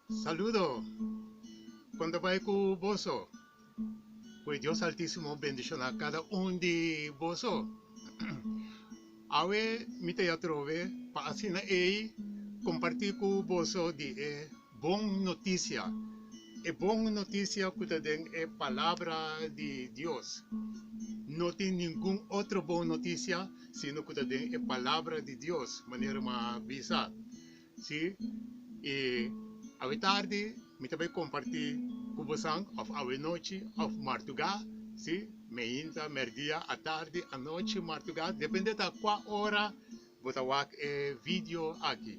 Saludo! Kon ta bai ku boso? Ku e Dios Altísimo bendishoná kada un di boso. Awe mi ta ya atrobe pa asina ei kompartí ku boso di e bon notisia, e bon notisia ku ta den e Palabra di Dios. No tin ningun otro bon notisia sino ku ta den e Palabra di Dios, manera mi a bisa. Sí, i awe tardi mi ta bai kompartí ku bosan, òf awe nochi, òf martugá, sí, meinta, mèrdia, atardi, anochi, martugá, depende ta kua ora bo ta wak e video aki.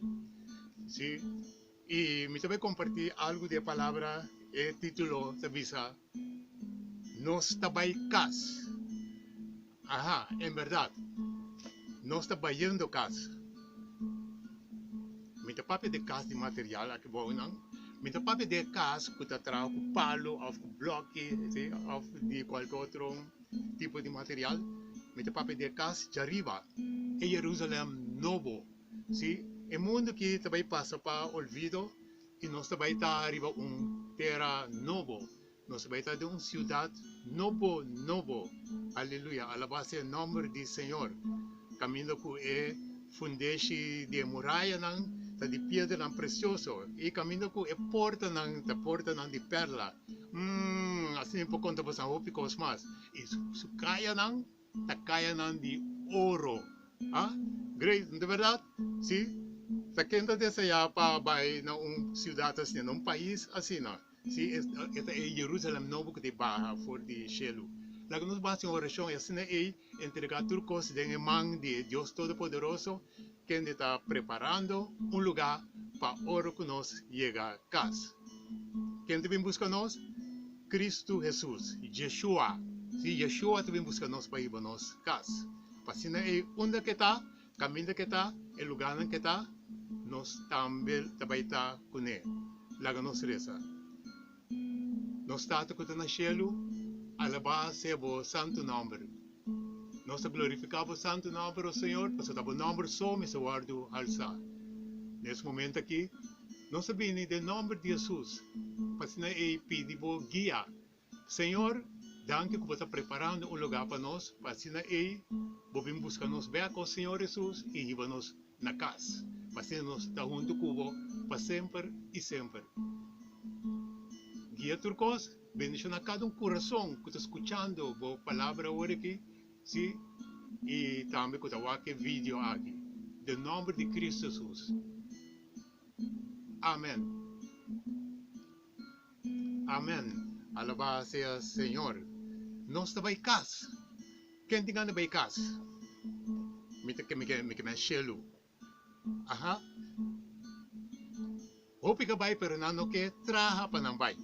Sí, i mi ta bai kompartí algu di e palabra, e título ta bisa, Nos ta bai kas. Aha, en bèrdat, nos ta bayendo kas. Mi ta papia di kas di material aki bou nan. Mi ta papia di e kas ku ta traha ku palu òf ku blòki, si, òf di kualke otro tipo di material. Mi ta papia di e kas djariba, e Jerusalèm nobo. Si, e mundu aki ta bai pasa pa olvido i nos ta bai ta riba un tera nobo. Nos bai ta den un siudat nobo nobo. Aleluya! Alabá sea e nòmber di Señor! Kaminda ku e fundeshi di e murayanan ta di piedranan presioso i kaminda ku e portanan ta portanan di pèrla. Umm, asina mi por konta boso hopi kos mas. I su kayanan ta kayanan di oro. Ah, great, no ta bèrdat? Sí. Ta ken ta deseá pa bai na un siudat asina, na un pais asina? Sí, e ta e Jerusalem nobo ku ta baha for di shelu. Laga nos basa un orashon i asina ei entregá tur kos den e man di e Dios Todopoderoso, kende ta preparando un lugá pa ora ku nos yega kas. Ken ta bin buska nos? Kristu Hesus, Yeshua. Sí, Yeshua ta bin buska nos pa hiba nos kas. Pa asina ei unda ku e ta, Kaminda ke ta, e lugánan ke ta, nos tambe ta bai ta kuné. Laga nos resa. Nos Tata ku ta na shelu, alabá sea bo santu nòmber. Nos ta glorifiká bo santu nòmber, o Señor, pasobra ta bo nòmber so mester wòrdu halsá. Na es momento akí, nos ta bini den nòmber di Hesus pa asina ei pidi bo guia. Señor, danki ku bo ta preparando un lugá pa nos, pa asina ei bo bin buska nos bèk, o Señor Hesus, i hiba nos na kas, pa asina nos ta huntu ku bo pa semper i semper. Guia tur kos, bendishoná kada un kurason ku ta skuchando bo palabra awor aki, sí, i tambe ku ta wak e video aki. Den nòmber di Kristu Hesus. Amen. Amen alabá sea Señor. Nos ta bai kas. Ken tin gana bai kas? Mi ta mi ke mi ke men shelu. Aha. Hopi ka bai pero nan no ke traha pa nan bai.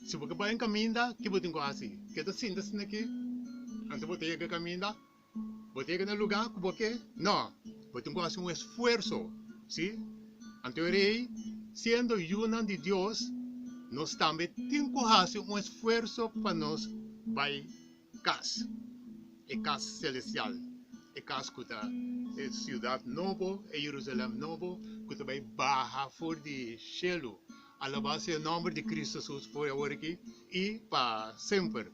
Si bo ke bai un kaminda ki bo tin ku hasi? Ke ta sinta asina aki? Anto bo ta yega kaminda? Bo ta yega na lugá ku bo ke? No, bo tin ku hasi un esfuerso, sí. Anto e rei, siendo yunan di Dios, nos tambe tin ku hasi un esfuerso pa nos bai kas, e kas selestial, e kas ku ta e siudat nobo, e Jerusalèm nobo, ku ta bai baha for di shelu. Alabá sea e nòmber di Kristu Hesus for awor aki i pa semper.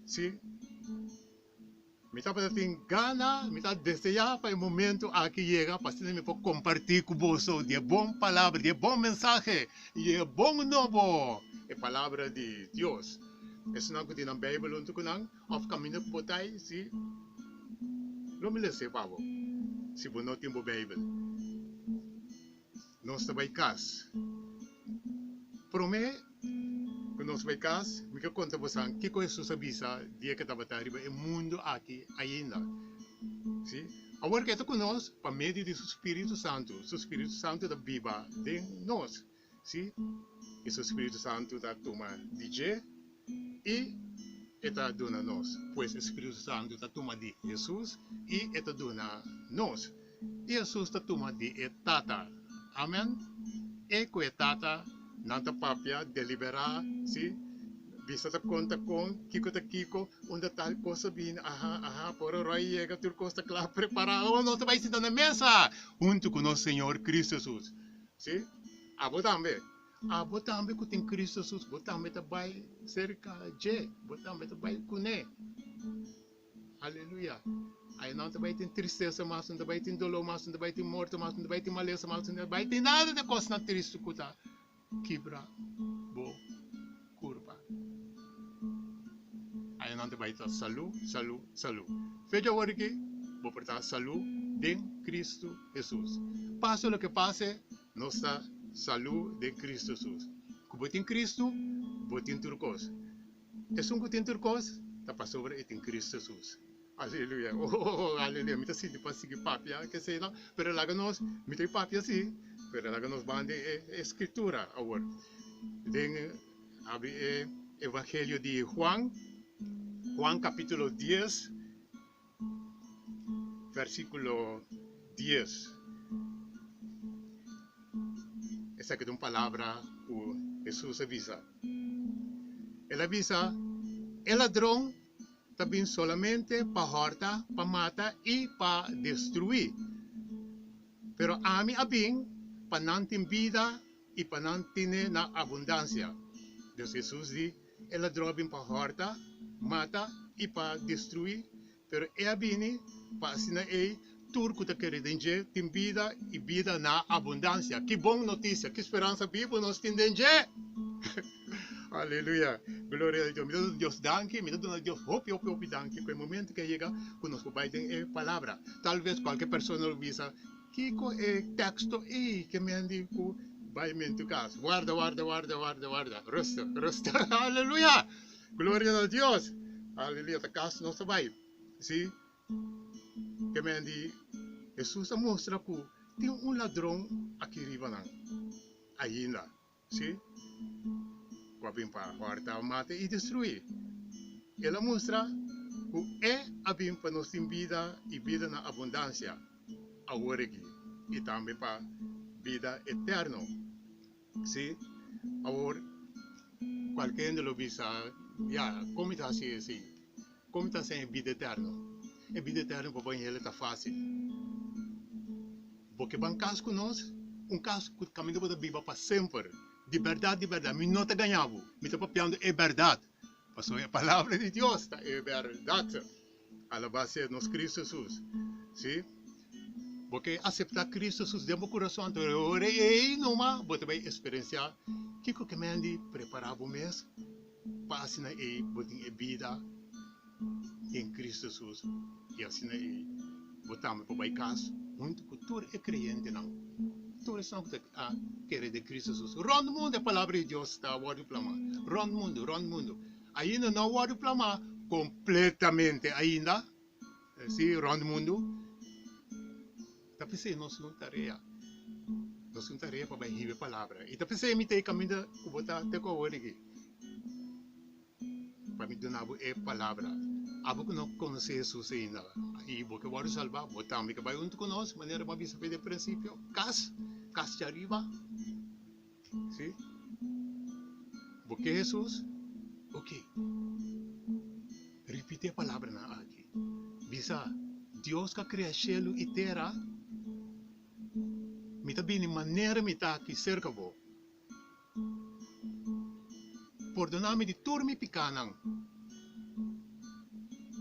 Sí. Mi tabata tin gana, mi ta deseá pa e momento aki yega pa asina mi por kompartí ku boso di e bon palabra, di e bon mensahe i e bon nobo, e palabra di Dios. Esunnan ku tin nan Beibel huntu ku nan òf kaminda ku bo ta ei, sí, lo mi les'é pa bo si bo no tin bo Beibel. Nos ta bai kas. Promé ku nos bai kas, mi ke konta bosan kiko Hesus a bisa dia ku e tabata riba e mundu aki ainda. Sí, awor ku e ta ku nos pa medio di su spiritu santu. Su spiritu santu ta biba den nos. Sí, i su spiritu santu ta tuma di dje i e ta duna nos. Pues e spiritu santu ta tuma di Hesus i e ta duna nos. I Hesus ta tuma di e Tata. Amen. E ku e Tata nan ta papia, deliberá, sí, bisa ta konta kon, kiko ta kiko, unda tal kos a bini, aha, aha, por ora a yega tur kos ta kla, prepará, oh, nos ta bai sinta na mesa huntu ku nos Señor Kristu Hesus. Sí, abo tambe. Abo tambe ku tin Kristu Hesus, bo tambe ta bai serka dje, bo tambe ta bai kuné. Aleluya! Ai nan ta bai tin tristesa mas, no ta bai tin doló mas, no ta bai tin morto mas, no ta bai tin malesa mas, no ta bai tin nada di kosnan tristu ku ta kibra bo kurpa. Ai nan ta bai ta salú, salú, salú. Fecha awor aki, bo por ta salú den Kristu Hesus. Pase loke pase, nos ta salú den Kristu Hesus. Ku bo tin Kristu, bo tin tur kos. Esun ku tin tur kos, ta pasobra e tin Kristu Hesus. Aleluya! Oh, aleluya! Mi ta sinti pa sigui papia kesei no, pero laga nos, mi ta papia si, pero laga nos ban den e Skritura awor. Den habri e Evangelio di Juan, Juan kapitulo dies, versikulo dies. Esaki ta un palabra ku Hesus a bisa. El a bisa, E ladron ta bin solamente pa hòrta, pa mata i pa destruí. Pero ami a bin pa nan tin bida i pa nan tine na abundansia. Dus Hesus di, E ladron a bin pa hòrta, mata i pa destruí, pero e a bini pa asina ei tur ku ta kere den dje tin bida i bida na abundansia. Ki bon notisia! Ki speransa bibu nos tin den dje! Aleluya! Gloria na Dios! Mi ta duna Dios danki, mi ta duna Dios hopi, hopi, hopi danki ku e momento ke a yega ku nos por bai den e palabra. Tal bes kualke persona lo bisa, Kiko e teksto ei ke men di ku bai mentu kas? Warda, warda, warda, warda, warda! Rustig, rustig! Aleluya! Gloria na Dios! Aleluya! Ta kas nos ta bai. Si, ke men di Hesus a mustra ku tin un ladron aki riba nan ainda. Sí, ku a bin pa hòrta, mata i destruí. El a mustra ku e a bin pa nos tin bida i bida na abundansia awor aki i tambe pa bida eterno. Sí, awor kualke hende lo bisa, Ya, kon mi ta hasi esei? Kon mi ta hasi e bida eterno? E bida eterno pa bo hende ta fásil. Bo ke ban kas ku nos, un kas ku kaminda bo ta biba pa semper. Di bèrdat, di bèrdat, mi no ta gaña bo, mi ta papiando e bèrdat, pasobra e Palabra di Dios ta e bèrdat. Alabá sea nos Cristo Jesus. Sí, bo ke aseptá Cristo Jesus den bo kurason, anto e ora ei numa bo ta bai eksperensiá kiko ke men di prepará bo mes pa asina ei bo tin e bida den Cristo Jesus i asina ei bo tambe por bai kas huntu ku tur e kreyentenan, tur esnan ku ta a kere den Cristo Jesus. Rònt mundu e palabra di Dios ta wòrdu plamá, rònt mundu, rònt mundu. Ainda no a wòrdu plamá kompletamente ainda, si, rònt mundu. Ta p'esei nos tin un tarea, nos tin un tarea pa bai hiba e palabra. I ta p'esei mi ta e kaminda ku bo ta te ku awor aki. Pa mi duna bo e palabra. Abo ku no konosé Hesus ainda i bo ke wòrdu salbá, bo tambe ke bai huntu ku nos, manera bo a bisa for di prinsipio, kas, kas djariba. Sí. Bo ke Hesus? Oke. Ripiti e palabranan aki. Bisa, Dios ku a krea shelu i tera, mi ta bini manera mi ta aki serka bo. Pordoná mi di tur mi pikánan.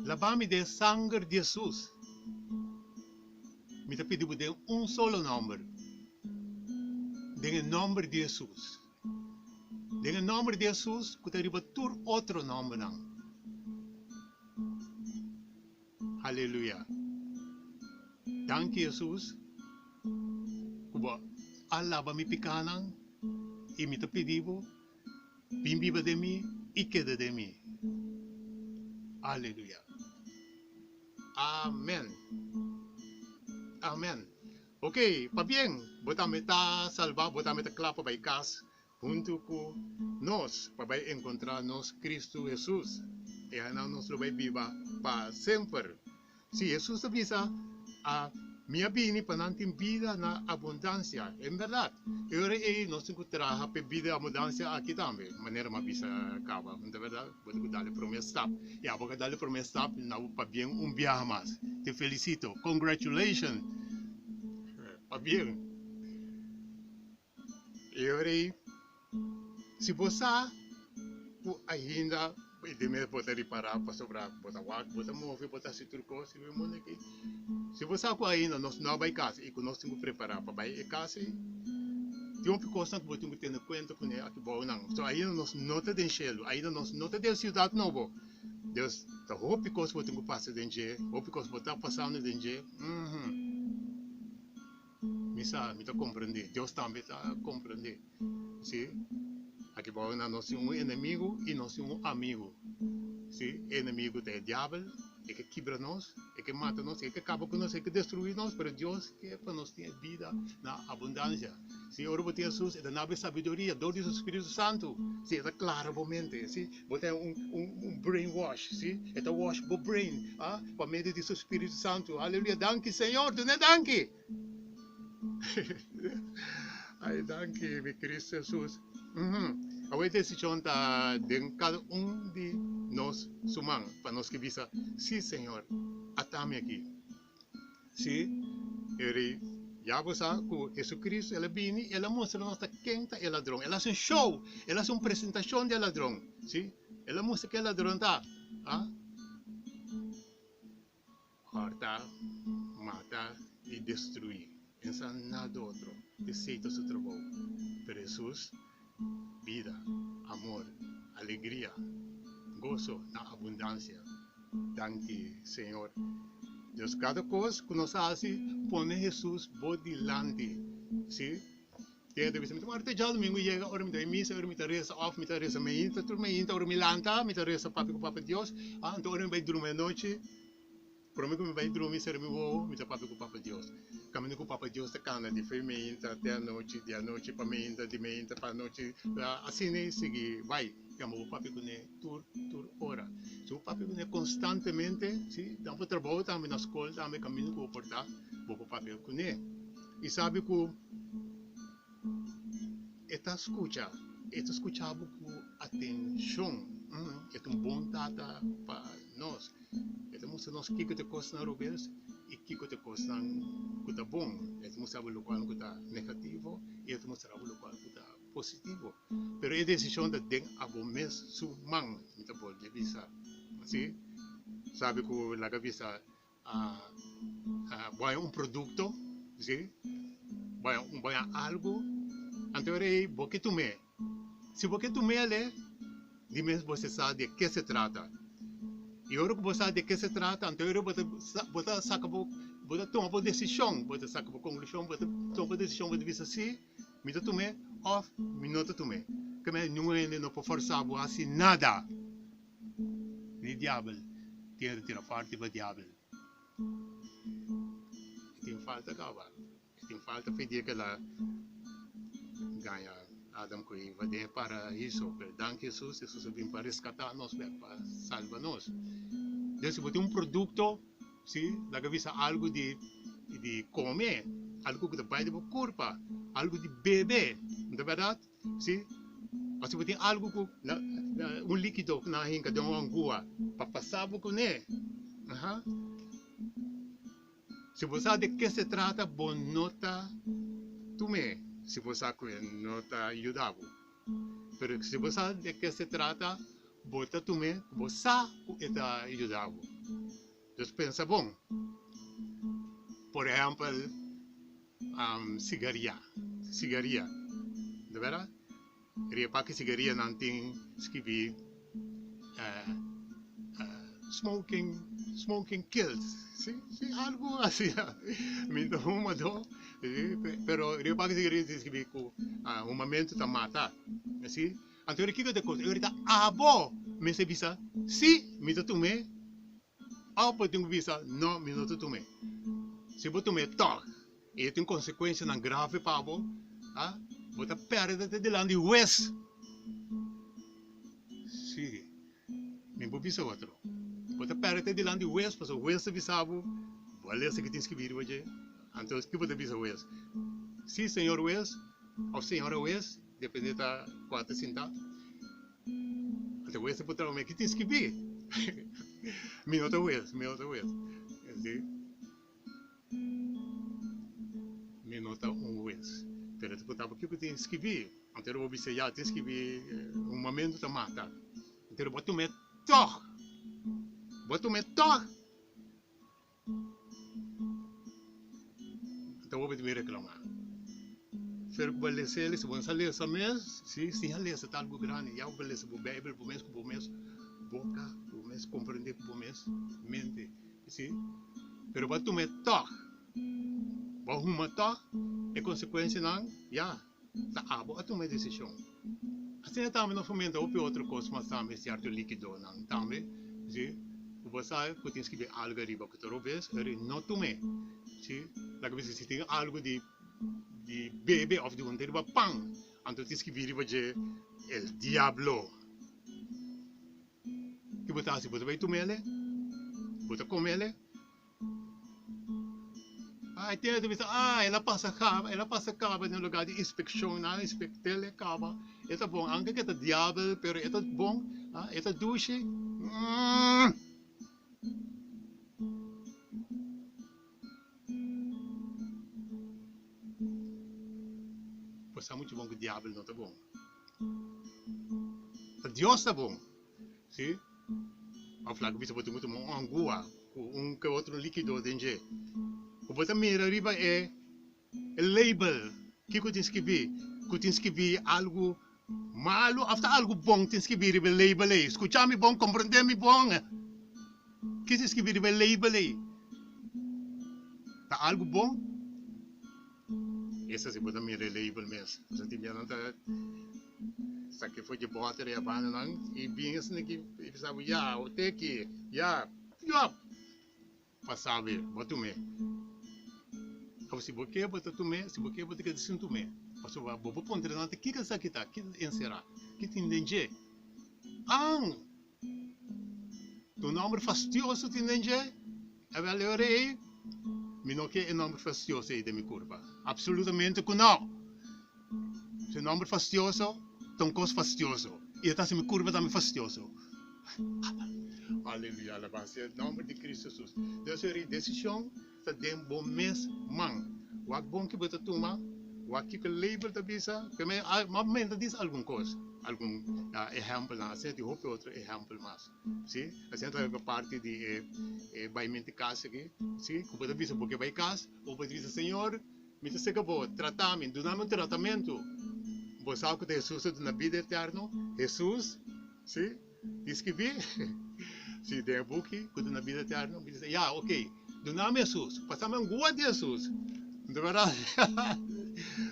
Labá mi den sanger di Hesus. Mi ta pidi bo den un solo nòmber, den e nòmber di Hesus. Den e nòmber di Hesus ku ta riba tur otro nòmbernan. Haleluya! Danki Hesus ku bo a laba mi pikánan i mi ta pidi bo bin biba den mi i keda den mi. Aleluya! Amen! Amen! Ok, pabien! Bo tambe ta salbá, bo tambe ta kla pa bai kas Huntu ku nos pa bai enkontrá nos Kristu Hesus, i anan nos lo bai biba pa semper. Sí, Hesus a bisa, A Mi a bini pa nan tin bida na abundansia. En bèrdat, e ora ei nos tin ku traha pa e bida abundansia aki tambe, manera mi a bisa kaba. No ta bèrdat? Bo tin ku dal e promé stap. I abo ka dal e promé stap, na bo pabien un biaha mas. Te felisito. Congratulations! Pabien! E ora ei Si bo sa ku ainda di mes bo ta ripará pasobra bo ta wak, bo ta move, bo ta hasi tur kos riba e mundu aki. Si bo sa ku ainda nos no a bai kas i ku nos tin ku prepará pa bai e kas ei, tin hopi kosnan ku bo tin ku tene kuenta kuné aki bou nan. So ainda nos no ta den shelu, ainda nos no ta den siudat nobo. Dios, ta hopi kos ku bo tin ku pasa den dje, hopi kos bo ta pasando den dje. Mi sa, mi ta komprendé. Dios tambe ta komprendé. Sí, aki bou nan nos tin un enemigu i nos tin un amigu. Sí, e enemigu ta e diabel, e ke kibra nos, e ke mata nos, e ke kaba ku nos, e ke destruí nos, pero Dios ke pa nos tin e bida na abundansia. Sí, ora bo tin Hesus, e ta nabe sabiduria dor di su Spiritu Santu. Sí, e ta klara bo mente. Sí, bo ta un un brainwash. Sí, e ta wash bo brain, ah, pa medio di su Spiritu Santu. Aleluya! Danki, Señor! Dun'é danki! Ay, danki, mi Cristo Jesus. Awe e decision ta den cada un di nos su man pa nos ke bisa, Sí, Señor, atami aki. Sí, e rei ya bo sa cu Jesucristo el a bini, el a mustra nos ta ken ta e ladron. El a haci un show, el a haci un presentacion di e ladron. Sí, el a mustra ken e ladron ta. Ah? Hòrta, mata i destruí. E sa nada otro. Esei ta su trabou. Pero Hesus, bida, amor, alegria, goso na abundansia. Danki, Señor. Dios, kada kos ku nos hasi, pone Hesus bo dilanti. Sí. Tin hende ta bisa, mi ta wòrdu te djadumingu yega ora mi ta bai misa, ora mi ta resa òf mi ta resa meinta, tur meinta ora mi lanta mi ta resa papia ku Papa Dios, ah anto ora mi bai drumi anochi, prome ku mi bai drumi sera mi wowo mi ta papia ku Papa Dios. Kaminda ku Papa Dios ta kana di fe meinta te anochi, di anochi pa meinta, di meinta pa anochi, asina e sigui bai. Yama bo papia kuné tur tur ora. Si bo papia kuné konstantemente, si, nan por trabou tambe, na skol tambe, kaminda ku bo por ta, bo por papia kuné. I sabi ku e ta skucha, e ta skucha bo ku atenshon. E ta un bon tata pa nos. E ta mustra nos kiko ta e kosnan robes i kiko ta e kosnan ku ta bon. E ta mustra bo lokual ku ta negativo i e ta mustra bo lokual ku ta positivo. Pero e desishon ta den abo mes su man, mi ta bolbe bisa. Si, sabi ku laga bisa bo haña un produkto, si, bo haña bo haña algu, anto ora ei bo ke tum'é. Si bo ke tum'é al'é, di mes bo sa di ke se trata. I ora ku bo sa di ke se trata, anto ora bo ta bo ta saka bo bo ta tuma bo desishon, bo ta saka bo konklushon, bo ta tuma bo desishon, bo ta bisa si mi ta tum'é òf mi no ta tum'é. Keme ningun hende no por fòrsá bo hasi nada. Ni diabel tin e ta tira parti pa diabel. E tin falta kaba. E tin falta fe dia kela gaña Adam ku Eva den e paraiso. Pero danki Hesus, Hesus a bin pa reskatá nos bek, pa salba nos. Entonces si bo tin un produkto, si, laga bisa algu di di kome, algu ku ta bai den bo kurpa, algu di bebe, no ta bèrdat? Si, pasobra bo tin algu ku un likido ku nan a hinka den un angua pa pasa bo kuné. Aha. Si bo sa di ke se trata, bo no ta tum'é si bo sa ku e no ta yuda bo. Pero si bo sa di ke se trata, bo ta tum'é ku bo sa ku e ta yuda bo. Dus pensa bon. Por ehèmpel. Sigaria, sigaria, de bera? Riba paki sigaria nan tin skibi smoking, smoking kills, si, si, algo asina. Mi ta humadó, pero riba paki sigaria tin skibi ku humamentu ta mata, si. Anto kiko ta e kos? E ta abo mester bisa, si, mi ta tum'é. Òf bo tin ku bisa, No, mi no ta tum'é. Si bo tum'é tòg i e tin konsekuensianan grave pa bo, a, bo ta pèrdè te dilanti di hues. Sí, mi por bisa otro. Bo ta pèrdè te dilanti di hues pasobra hues ta bisa bo, Bo a lesa ki tin skibí riba dje? Anto ki bo ta bisa hues? Sí, señor hues òf señora hues, depende ta kua ta sintá. Anto hues ta puntra mi, ki tin skibí? Mi no ta hues, mi no ta hues. Si, mi no ta un hues. Pero e ta puntra bo, kiko tin skibí? Anto bo bisa ya tin skibi humamentu ta mata. Anto bo tum'é tòg. Bo tum'é tòg. Anto bo bin reklamá. Pero ku bo lesa el, si bo no sa lesa mes, si siña lesa ta algu grandi. Ya bo lesa bo Beibel bo mes ku bo mes boka, bo mes komprendé ku bo mes mente. Si. Pero bo a tum'é tòg. Bo a huma tòg, e konsekuensianan ya. Ta abo a tuma e desishon. Asina tambe nos por menta hopi otro kos mas tambe sierto likidonan tambe si ku bo sa ku tin skibi algu ariba ku ta robes eri no tum'é si laga bisa si tin algu di di bebe of di hunta riba pan anto tin skibi riba dje el diablo ki bo ta hasi bo ta bai tum'ele bo ta kom'ele. Ai te ta bisa, ah, el a pasa caba, el a pasa caba den lugar di inspeccion, nan a inspectel e caba, e ta bon, aunke ke ta diabel, pero e ta bon, ah, e ta dushi, mm. Bo sa muchu bon ku diabel no ta bon. Ta Dios ta bon. Si? Of laga bisa bo tin ku tuma un angua ku un ke otro likido den dje. Ku bo ta mira riba e e label kiko tin skibí, ku tin skibí algu malu of ta algu bon tin skibí riba e label ei. Skucha mi bon, komprendé mi bon. Ki tin skibí riba e label ei? Ta algu bon? Esta si bo ta mira e label mes. Pasobra tin bia nan ta saki for dje boter e abananan i bin esaki i bisa bo ya o teki ya yop pa sabe bo tum'é. Abo si bo ke bo ta tum'é si bo ke bo ta keda sin tum'é pasobra bo por puntra nan ta kiko esaki ta ki ta enserá ki tin den dje. An! Tu nomber fastioso tin den dje? Awel e ora ei, mi no ke e nomber fastioso ei den mi kurpa. Absolutamente ku no! Su nomber fastioso ta un kos fastioso, i e ta hasi mi kurpa tambe fastioso. Aleluya, alabansa e nomber di Cristo Jesus. Dios e ora ei, desishon ta den bo mes man. Wak bon ki bo ta tuma, wak kiko label ta bisa, primer a menta dis algun kos, algun ehèmpelnan, asina tin hopi otro ehèmpel mas, si, asina ta pa parti di e baimenti kas aki, si, ku bo ta bisa bo ke bai kas, bo por bisa Señor, mi ta seka bo, trata mi, duna mi un tratamentu, bo sa ku ta Hesus ta duna bida eterno, Hesus, si. Di skibí, si den e buki ku duna bida eterno, mi di, ya, ok, duna mi Hesus, pasa mi un gua di Hesus. Di bèrdat,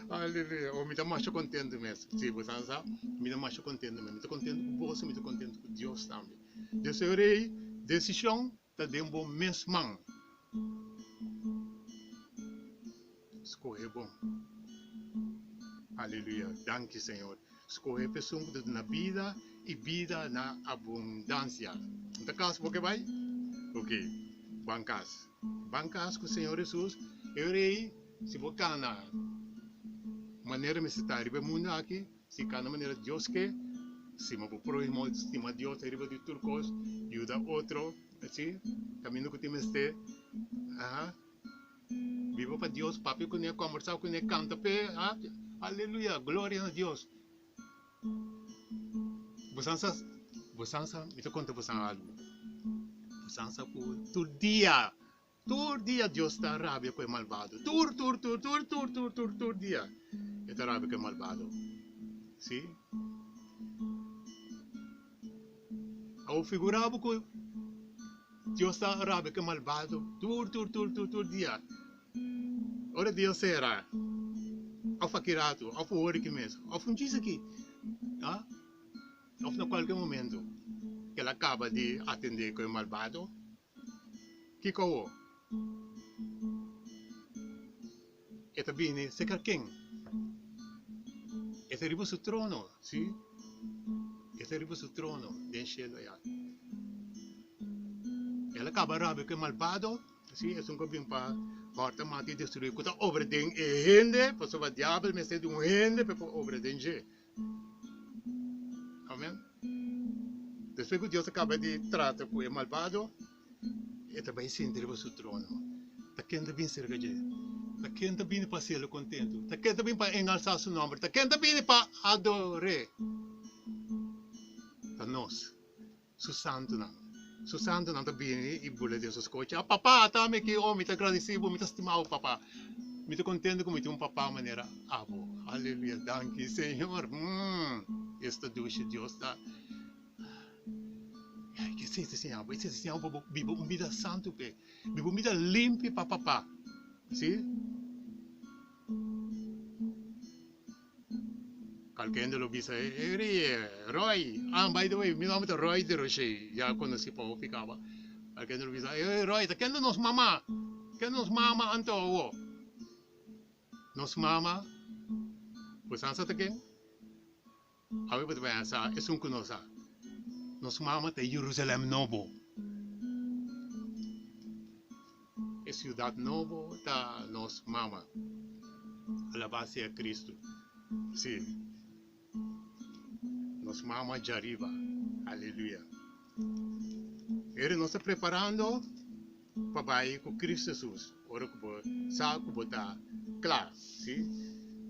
aleluya, oh, mi ta masha kontentu mes. Si, bo sa sa, mi ta masha kontentu mes. Mi ta kontentu ku boso, mi ta kontentu ku Dios tambe. Dios e rei, desishon ta den bo mes man. Skohe bon. Aleluya, danki Señor. Skohe p'esun ku ta duna bida i bida na abundansia. Bo ta kas bo ke bai? Ok, ban kas. Ban kas ku Señor Hesus. E ora ei, si bo kana manera mester ta riba e mundu aki, si kana manera Dios ke, stima bo próhimo, stima Dios riba di tur kos, yuda otro, si, kaminda ku tin mester, aha. Biba pa Dios, papia kuné, kòmbersá kuné, kanta p'e, ah, aleluya, gloria na Dios. Bosan sa, bosan sa, mi ta konta bosan algu. Bosan sa ku tur dia, tur dia Dios ta rabia ku e malbado. Tur, tur, tur, tur, tur, tur, tur, tur dia e ta rabia ku e malbado. Sí. Awor figurá bo ku Dios ta rabia ku e malbado tur tur tur tur tur dia. Ora dia sera, òf aki ratu, òf ora aki mes, òf un djis aki, ah, òf na kualke momentu ku el a kaba di atendé ku e malbado, kiko awor? E ta bini serka ken? E ta riba su trono, sí, e ta riba su trono den shelu ayá. El a kaba rabia ku e malbado, sí, esun ku a bin pa hòrta, mata i destruí, ku ta obra den e hende, pasobra diabel mester di un hende pa e por obra den dje. Amen. Despues ku Dios a kaba di trata ku e malbado, e ta bai sinta riba su trono. Ta ken ta bin serka dje? Ta ken ta bini pa hasiel kontentu? Ta ken ta bini pa enalsá su nòmber? Ta ken ta bini pa ador'é? Ta nos, su santunan. Su santunan ta bini i bula den su skochi, A Papá, ata mi aki! O, mi ta gradisí bo, mi ta stima bo, Papá. Mi ta kontentu ku mi tin un Papá manera abo. Aleluya! Danki, Señor! Mm, esta dushi Dios ta! Esei ta siña bo, esei ta siña bo pa bo biba un bida santu p'e. Biba un bida limpi pa Papá. Si? Kalke hende lo bisa, Eri, Roy, ah, by the way, mi nomber ta Roy Deroshe, ya konosí pa hopi kaba. Kalke hende lo bisa, Ey, Roy, ta kende nos mama? Kende nos mama anto awo? Nos mama, bo sa sa ta ken? Awe bo ta pensa, esun ku nos sa. Nos mama ta e Jerusalem Nobo. E siudat nobo ta nos mama. Alabá sea Kristu. Sí. Nos mama djariba. Aleluya. Eri nos ta preparando pa bai ku Kristu Hesus ora ku bo sa ku bo ta kla. Sí.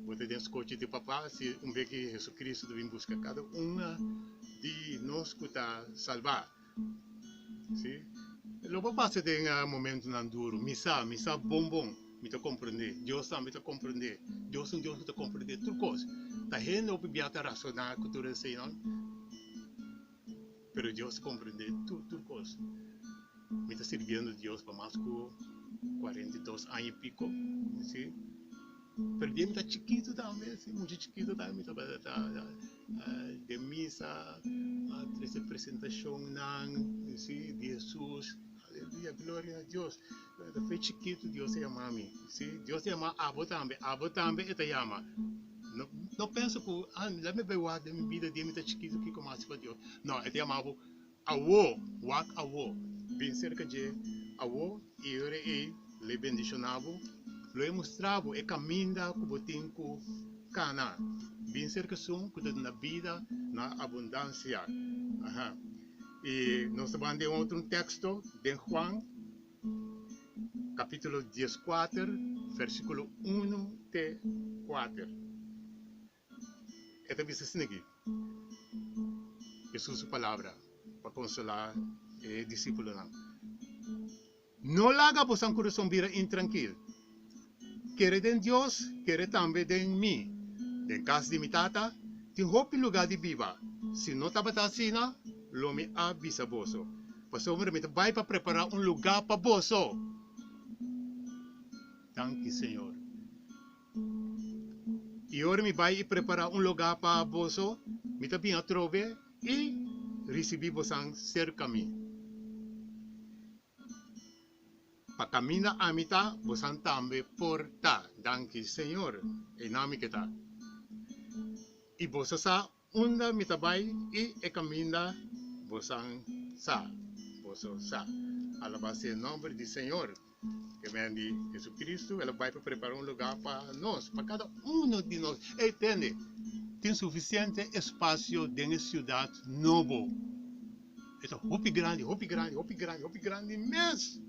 Bo ta den skochi di Papa si un bes ki Hesukristu ta bin buska kada un di nos ku ta salbá. Sí. Lo bo pasa den momentonan duru. Mi sa, mi sa bon bon. Mi ta komprendé. Dios tambe ta komprendé. Dios ta un Dios ku ta komprendé tur kos. Ta hende hopi bia ta rasoná ku tur eseinan, pero Dios ta komprendé tur tur kos. Mi ta sirbiendo Dios pa mas ku 42 aña i piko, sí. Pero dia mi ta chikitu tambe, si mucha chikitu tambe mi tabata ta den misa a trese presentashonnan si di Hesus. Aleluya, gloria a Dios. Ta fe chikitu Dios a yama mi, si. Dios ta yama abo tambe, abo tambe e ta yama. No no pensa ku ah lami bai wak den mi bida dia mi ta chikitu kiko mi hasi pa Dios. No, e ta yama bo awo, wak awo. Bin serka dje awo i ora ei lo e bendishoná bo, lo e mustra bo e kaminda ku bo tin ku kana. Bin serka esun ku ta duna bida na abundansia. Aha. I nos ta ban den otro un teksto den Juan kapítulo dieskuater versíkulo unu te kuater. E ta bisa asina aki, Hesus su palabra pa konsolá e disípulonan, No laga bosan kurason bira intrankil. Kere den Dios, kere tambe den mi. Den kas di mi Tata tin hopi lugá di biba. Si no tabata asina, lo mi a bisa boso, pasobra mi ta bai pa prepará un lugá pa boso. Danki, Señor. I ora mi bai i prepará un lugá pa boso, mi ta bin atrobe i risibí bosan serka mi. Pa kaminda ami ta, bosan tambe por ta. Danki, Señor. Einan mi ke ta. I boso sa Unda mi ta bai i e kaminda bosan sa, boso sa. Alabá sea e nòmber di Señor. Ke men di Jesucristo, el a bai pa prepará un lugá pa nos, pa kada uno di nos. Ey, tende, tin sufisiente espasio den e siudat nobo. E ta hopi grandi, hopi grandi, hopi grandi, hopi grandi mes.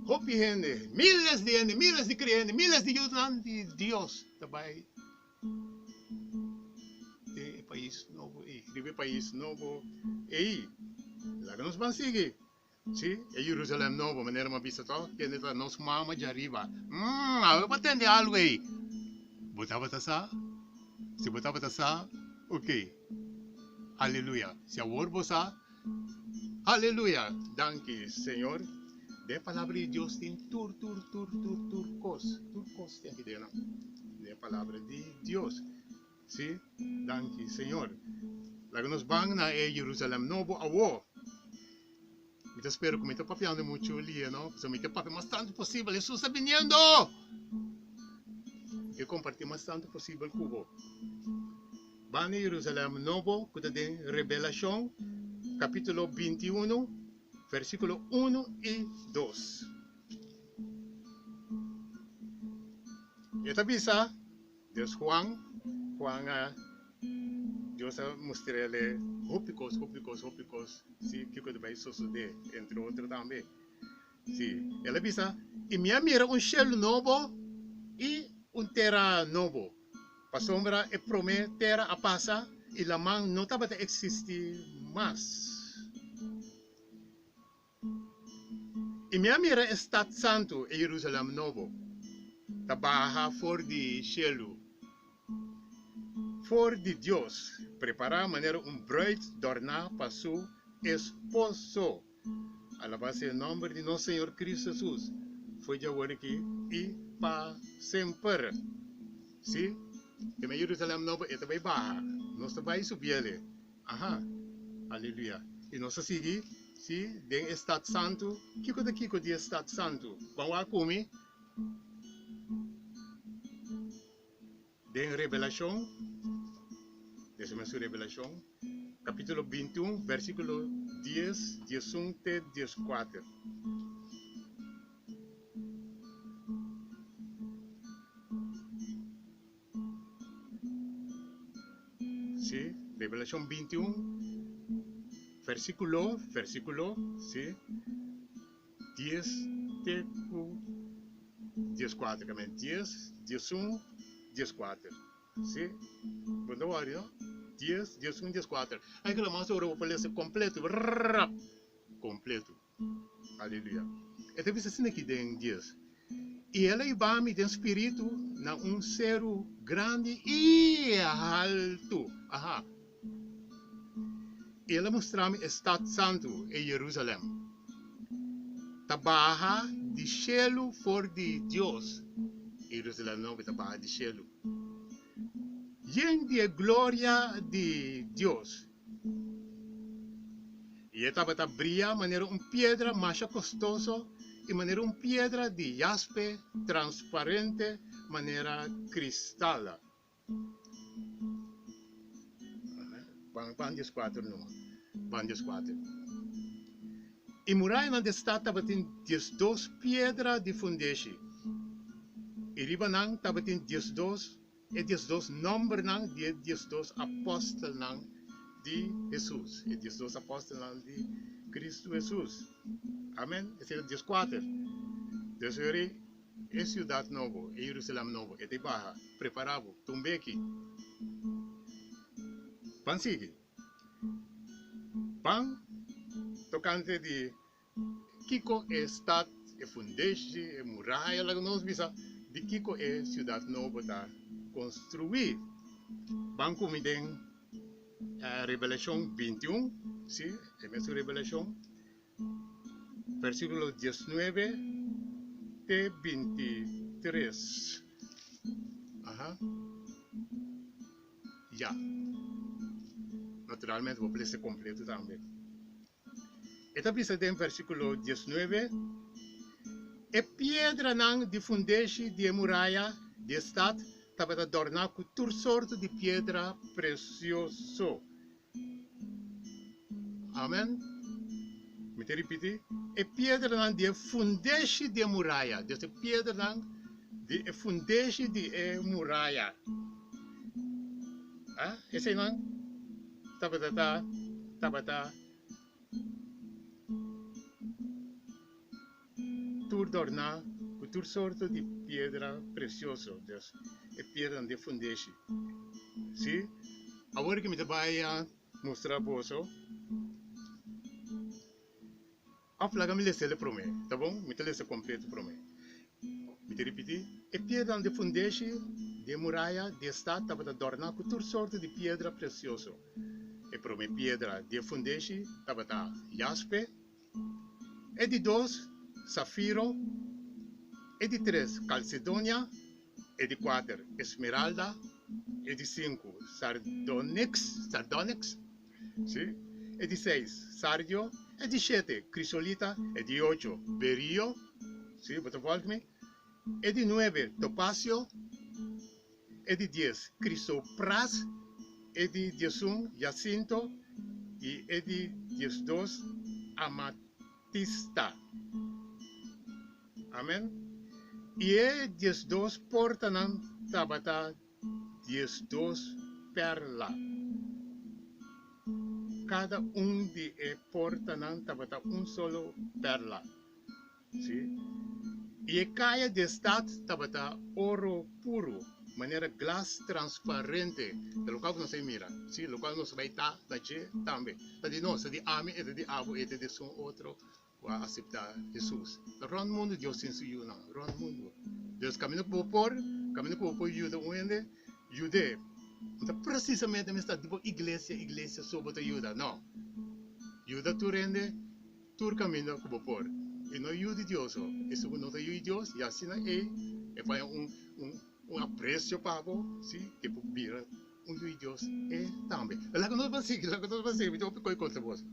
Hopi hende, miles di hende, miles di kreyente, miles di yunan di Dios ta bai den e pais nobo ei, riba e pais nobo ei. Laga nos ban sigui. Sí, e Jerusalem nobo, manera mi a bisa tòg, kende ta nos mama djariba. Mm, awe bo a tende algu ei. Bo tabata sa? Si bo tabata sa, okey. Aleluya. Si awor bo sa, Aleluya! Danki, Señor. Den e Palabra di Dios tin tur, tur, tur, tur, tur kos. Tur kos tin aki den nan. Den e Palabra di Dios. Sí, danki, Señor. Laga nos ban na e Jerusalem Nobo awo. Mi ta spera ku mi ta papiando muchu lia, no? Pasobra mi ke papia mas tantu posibel. Hesus ta biniendo! Mi ke kompartí mas tantu posibel ku bo. Ban na Jerusalem Nobo ku ta den Rebelashon kapítulo 21, versíkulo 1 i 2. E ta bisa, Dios Juan, Juan a, Dios a mustr'el hopi kos, hopi kos, hopi kos, si kiko ta bai sosodé, entre otro tambe. Sí, el a bisa, I mi a mira un shelu nobo i un tera nobo, pasobra e promé tera a pasa i laman no tabata eksistí mas. I mi a mira e stat santu, e Jerusalèm nobo, ta baha for di shelu, for di Dios, prepará manera un brùit dòrná pa su esposo. Alabá sea e nòmber di nos Señor Cristo Hesus, fo'i djawor aki i pa semper. Sí, e me Jerusalèm nobo e ta bai baha, nos ta bai subiele. Aha, aleluya. I nos ta sigui, sí, den e stat santu. Kiko ta kiko di e stat santu? Ban wak ku mi den Revelashon, den su Revelashon, kapítulo bintiun, versíkulo dies, diesun te dieskuater. Sí, Revelacion 21, versículo, versículo, sí, 10 te ku 14, kamen 10, 11, 14, sí, bo ta wòri no? 10, 11, 14. Ai kila mas ora bo por lesa kompleto, rap, kompleto. Aleluya. E ta bisa asina aki den dies, I el a hiba mi den spiritu na un seru grandi i haltu. Aha. I el a mustra mi e stat santu, e Jerusalèm, ta baha di shelu for di Dios. E Jerusalèm nobo ta baha di shelu, yen di e gloria di Dios. I e tabata bria manera un piedra masha kostoso i manera un piedra di jaspe transparente manera kristal. Ban dieskuater numa. Ban dieskuater. E murayanan di e stat tabatin diesdos piedra di fundeshi, i riba nan tabatin diesdos E diesdos nòmbernan di e diesdos apòstelnan di Hesus, e diesdos apòstelnan di Kristu Hesus. Amen. Esei ta dieskuater. Des ori e siudat nobo, e Jerusalèm nobo, e ta baha. Prepará bo. Tumb'e aki. Ban sigui. Ban tokante di Kiko e stat, e fundeshi, e muraya, laga nos bisa di kiko e siudat nobo ta konstruí. Ban ku mi den Revelashon bintiun, sí, e mesun Revelashon, versíkulo diesnuebe te bintitres. Aha. Ya. Naturalmente bo por lesa kompleto tambe. E ta bisa den versíkulo diesnuebe, E piedranan di fundeshi di e muraya di e stat tabata dòrná ku tur sorto di piedra presioso. Amen. Mi ta ripití, E piedranan di e fundeshi di e muraya, dus e piedranan di e fundeshi di e muraya. Eseinan tabata ta tabata tur dòrná ku tur sorto di piedra presioso, dus e piedranan di e fundeshi. Sí, awor ku mi ta bai a mustra boso, òf laga mi lesa el promé, ta bon? Mi ta lesa kompleto promé. Mi ta ripití, E piedranan di fundeshi di e muraya di e stat tabata dòrná ku tur sorto di piedra presioso. E promé piedra di e fundeshi tabata jaspe, e di dos, safiro, e di tres, kalsedonia, e di kuater, esmeralda, e di sinku, sardoniks, sardonyx, sí, e di seis, sardio, e di shete, krisolita, e di ocho, berio, sí, bo ta vòlg mi? E di nuebe, topasio, e di dies, krisopras, e di diesun, yasinto, i e di diesdos, amatista. Amen. I e diesdos portanan tabata diesdos pèrla. Kada un di e portanan tabata un solo pèrla. Sí. I e kaya di e stat tabata oro puru, manera glas transparente, ta lokual ku nos a mira, sí, lokual nos bai ta na dje tambe. Ta di nos, ta di ami, e ta di abo, e ta di esun otro ku a aseptá Hesus. Ta rònt mundu Dios tin su yunan, rònt mundu. Dios kaminda ku bo por, kaminda ku bo por yuda un hende, yud'é. No ta presisamente mester ta di bo iglesia, iglesia so bo ta yuda, no. Yuda tur hende. Tur kaminda ku bo por. E no yu di Dios ho. Esun ku no ta yu di Dios, i asina ei e paña un un un apresio pa bo, si, ke por bira un yu di Dios e tambe. Laga nos ban sigui, laga nos ban sigui, mi tin hopi kos konta boso.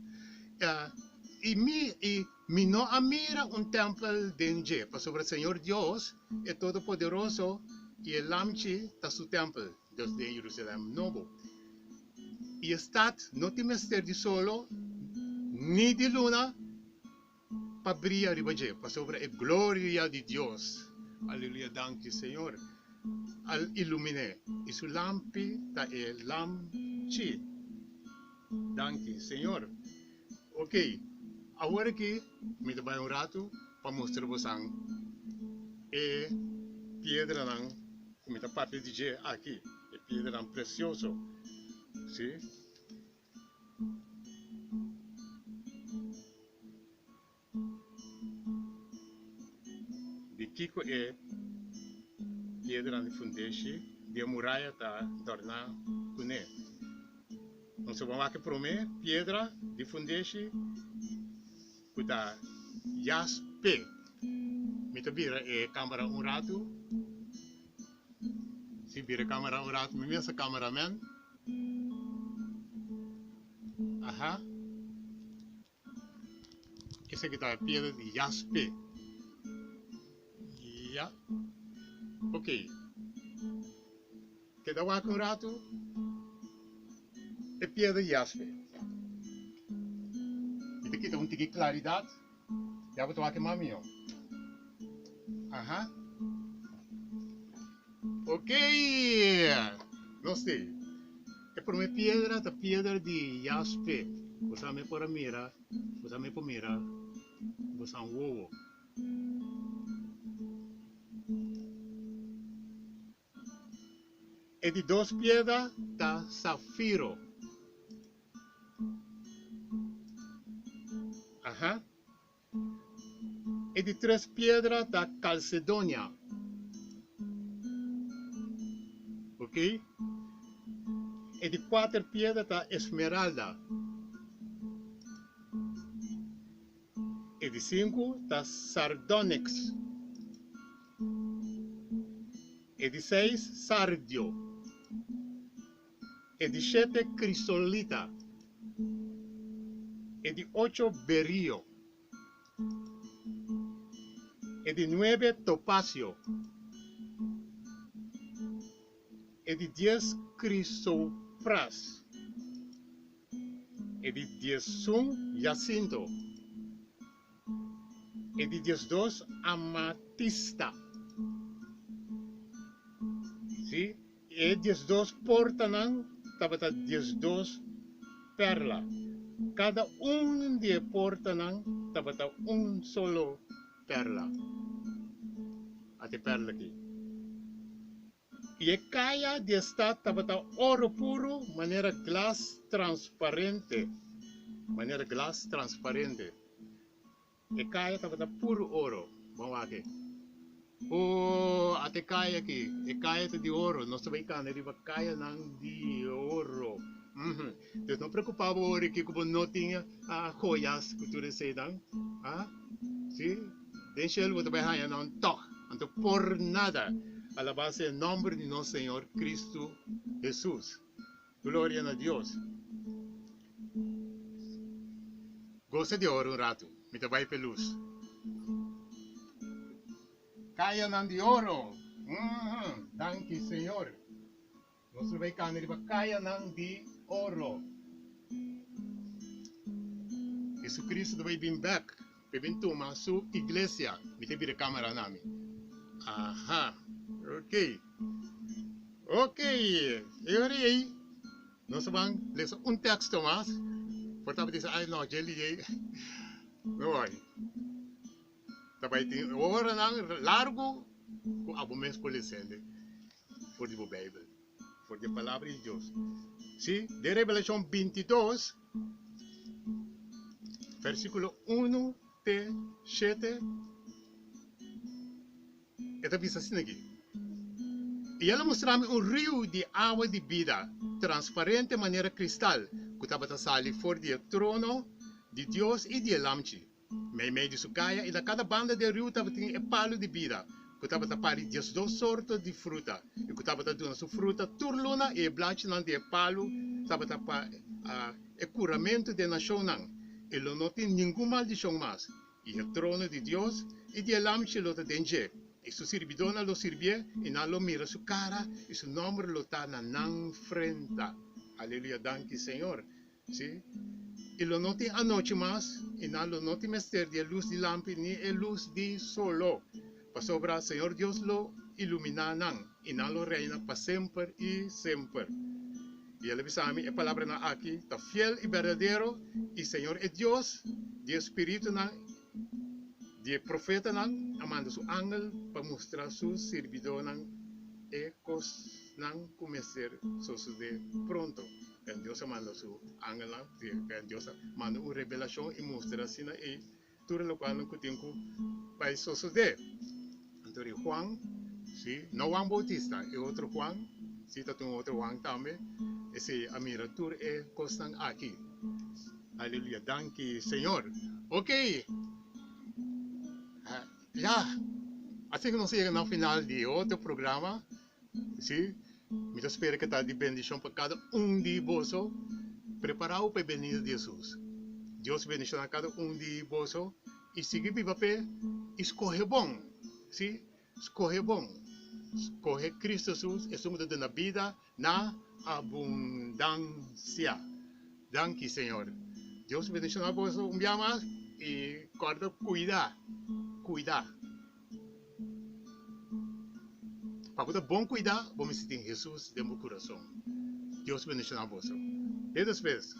I mi i mi no a mira un tèmpel den dje, pasobra Señor Dios, e Todopoderoso, i e Lamchi ta su tèmpel, Dios den Jerusalèm nobo. I e stat no tin mester di solo ni di luna pa bria riba dje, pasobra e gloria di Dios, aleluya, danki Señor, a ilumin'é, i su lampi ta e Lamchi. Danki Señor. Ok, awor aki mi ta bai un ratu pa mustra bosan e piedranan ku mi ta papia di dje aki. E piedranan presioso, si. Di kiko e piedranan di fundeshi di e muraya ta dòrná kuné? Nos a wak e promé piedra di fundeshi ku ta jaspe. Mi ta bira e kámara un ratu. Si bira camera un rato mi mes a cameraman. Aha. Esaki ta e piedra di jaspe. Ya. Ok. Keda wak un rato. E piedra di jaspe. Mi ta kita un tiki claridad. Ya bo ta wak e mami yo. Aha. Ok. Nos te. E prome piedra ta piedra di jaspe. Bo sa mi por a mira, bo sa mi por mira bo san wowo. E di dos piedra ta safiro. Aha. E di tres piedra ta kalsedonia. Ok. E di kuater piedra ta esmeralda. E di sinku ta sardonyx. E di seis, sardio. E di shete, krisolita. E di ocho, berio. E di nuebe, topasio. E di dies, krisopras. E di diesun, yasinto. E di diesdos, amatista. Sí, e diesdos portanan tabata diesdos perla. Kada un di e portanan tabata un solo perla. Ata e perla aki. I e kaya di e stat tabata oro puru manera glas transparente, manera glas transparente. E kaya tabata puru oro. Bon wak e. Oh, ata e kaya aki. E kaya ta di oro. Nos ta bai kanda riba kayanan di oro. Uhum. Dus no preocupa bo ora aki ku bo no tin joyas ku tur eseinan. Ah, si. Den shelu bo ta bai haña nan tòg. Anto por nada. Alabá sea e nòmber di nos Señor Cristo Hesus. Gloria na Dios. Gosa di oro un ratu. Mi ta bai p'e lus. Kayanan di oro. Uhum. Danki Señor. Nos lo bay cana riba cayanan di oro. Jesucristo ta bay bin bek pa e bin tuma su iglesia. Mi ta bira camera na mi. Aha. Ok. Ok. E ora ey nos a ban lesa un texto mas. Por tabata bisa ay no dje liye. No worry. Ta bai tin oranan largu ku abo mes por lesende for di bo Beibel, for di e Palabra di Dios. Sí, den Revelashon 22, versíkulo unu te shete, E ta bisa asina aki, I el a mustra mi un riu di awa di bida, transparente manera kristal, ku tabata sali for di e trono di Dios i di e Lamchi. Meimei di su kaya i na kada banda di e riu tabatin e palu di bida, ku tabata pari diesdos sorto di fruta i ku tabata duna su fruta tur luna, i e blachinan di e palu tabata pa e kuramentu di e nashonnan, i lo no tin ningun maldishon mas. I e trono di Dios i di e Lamchi lo ta den dje, i su sirbidónan lo sirbié, i nan lo mira su kara, i su nòmber lo ta na nan frenta. Aleluya, danki Señor. Sí. I lo no tin anochi mas, i nan lo no tin mester di e lus di lampi ni e lus di solo, pasobra Señor Dios lo iluminá nan, i nan lo reina pa semper i semper. I el a bisa mi, E palabranan aki ta fiel i berdadero, i Señor e Dios di e spiritunan di e profetanan a manda su angel pa mustra su sirbidónan e kosnan ku mester sosodé pronto. Ken Dios a manda su angelnan, ken Dios a manda un revelashon i mustra asina ei tur e lokualnan ku tin ku bai sosodé. Anto di Juan, sí, no Juan Boutista, e otro Juan, sí, ta tin un otro Juan tambe, esei a mira tur e kosnan aki. Aleluya, danki Señor. Ok, ya, asina ku nos a yega na final di e otro programa, sí, mi ta spera ku ta di bendishon pa kada un di boso. Prepará bo pa e benida di Hesus. Dios bendishoná kada un di boso. I sigui biba p'e i skohe bon, sí, skohe bon. Skohe Cristo Jesus, esun ku ta duna bida na abundansia. Danki, Señor. Dios bendiciona boso un bia mas i kòrda kuida, kuida. Pa bo ta bon kuida, bo mester tin Jesus den bo kurason. Dios bendiciona boso. Te despues.